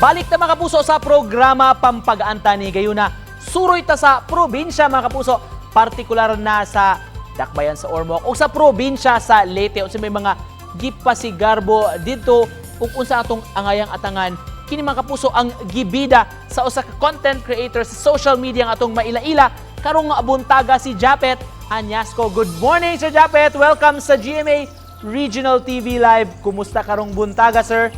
Balik ta, mga kapuso, sa programa Pampag-anta ni Gayuna. Suroy ta sa probinsya, mga kapuso, partikular na sa Dakbayan sa Ormoc o sa probinsya sa Leyte, unsa may mga gipasigarbo didto ug unsa atong angayang atangan. Kini, mga kapuso, ang gibida sa usa ka content creator sa social media nga atong maila-ila karong buntaga, si Japet Añasco. Good morning, Sir Japet. Welcome sa GMA Regional TV Live. Kumusta karong buntaga, sir?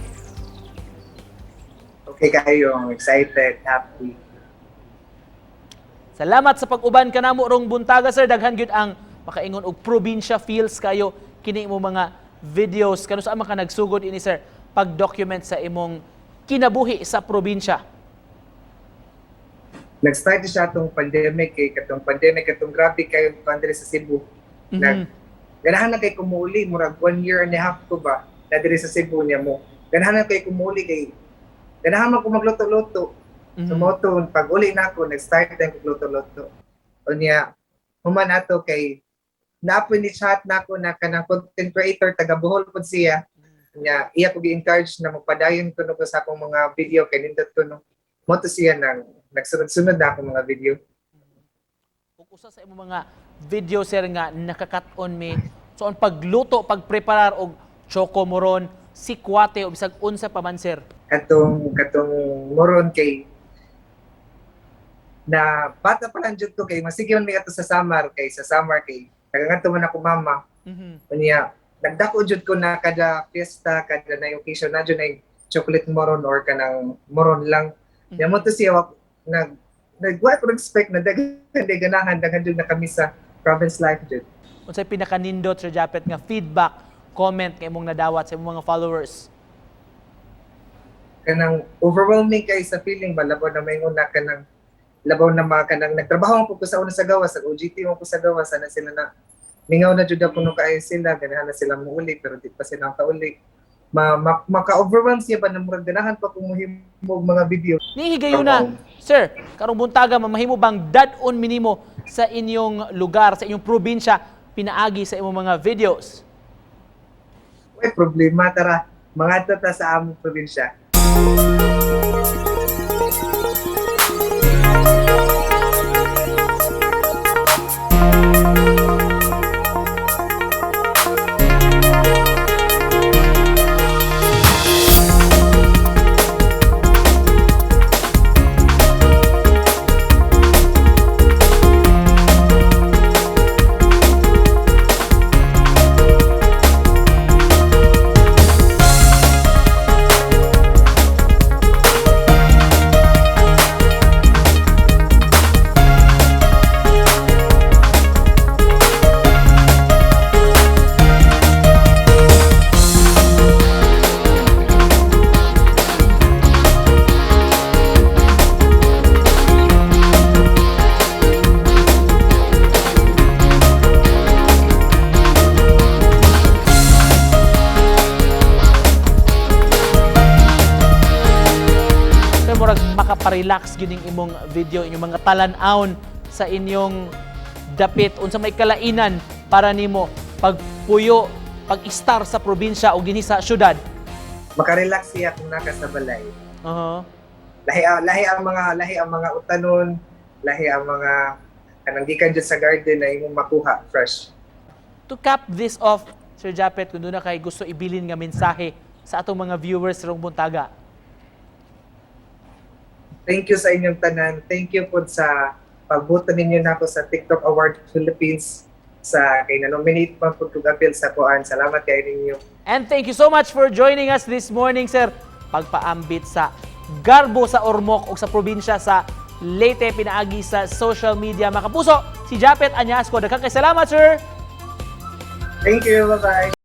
Okay kayo, I'm excited, happy. Salamat sa pag-uban kanamo rong buntaga, sir. Daghan gyud ang makaingon og probinsya feels kayo kini imo mga videos. Kanus-a man ka nagsugod ini, sir, pag-document sa imong kinabuhi sa probinsya? Nag-start siya atong pandemic kay katong pandemic, katong grabe kayo kuan diri sa Cebu. Ganahan na kay ko muuli, murag one year and a half ko ba na diri sa Cebu niya mo. Ganahan na kay ko muuli kay ganahan man ko magluto-luto. So mo to pag uli na ako, nag-start na ko luto-luto. Unya human ato kay naapoy ni chat na ako na kanang content creator, taga Bohol pud siya. Nya iya ko gi-encourage na magpadayon kuno ko sa akong mga video kay nindot ko no. Mo to siya nang nagsunod-sunod na akong mga video. Ug usa sa imong mga video, sir, nga nakakat-on mi. So ang pagluto, pagpreparar og choco moron, sikwate o bisag unsa pa man, sir. Katong moron kay na bata pa lang jud ko kay masige man mi ato sa Samar kay tagangadto man ako mama. Unya nagdako jud ko na kada fiesta, kada na occasion na jud na chocolate moron or kanang moron lang. Nya mo to siya nag nag wa ko expect na daghan di ganahan, daghan jud na kami sa province life jud. Unsay pinakanindot, Sir Japet, nga feedback, comment nga imong nadawat sa imong mga followers? Kanang overwhelming kay sa feeling ba, labaw na maingon na kanang labaw na mga kanang nagtrabaho po ko sa una sa gawas, sa OJT mo ko sa gawas, sana sila na mingaw na jud ako no kaayo sila, ganahan na sila muuli pero di pa sila kauli. Ma, ma maka-overwhelm siya ba na murag ganahan pa kung muhimo og mga video. Ni higayuna, sir, karong buntaga, mamahimo bang dad-on minimo sa inyong lugar, sa inyong probinsya pinaagi sa imong mga videos? Way problema, tara mangadto ta sa among probinsya. Sir, murag makaparelax gyud ning imong video, inyong mga talan-awon sa inyong dapit, unsa may kalainan para nimo pagpuyo, pag-istar sa probinsya o dinhi sa syudad? Makarelax siya kung naka sa balay. Lahi ang mga utanon, lahi ang mga kanang gikan jud sa garden na imong makuha fresh. To cap this off, Sir Japet, kung doon na kay gusto ibilin nga mensahe sa atong mga viewers rong buntaga. Thank you sa inyong tanan. Thank you po sa pagbuto ninyo nako sa TikTok Award Philippines sa kay na-nominate man po kog appeal sa kuan. Salamat kay ninyo. And thank you so much for joining us this morning, sir. Pagpaambit sa garbo sa Ormoc o sa probinsya sa Leyte pinaagi sa social media. Mga kapuso, si Japet Añasco. Daghang kay salamat, sir! Thank you. Bye-bye.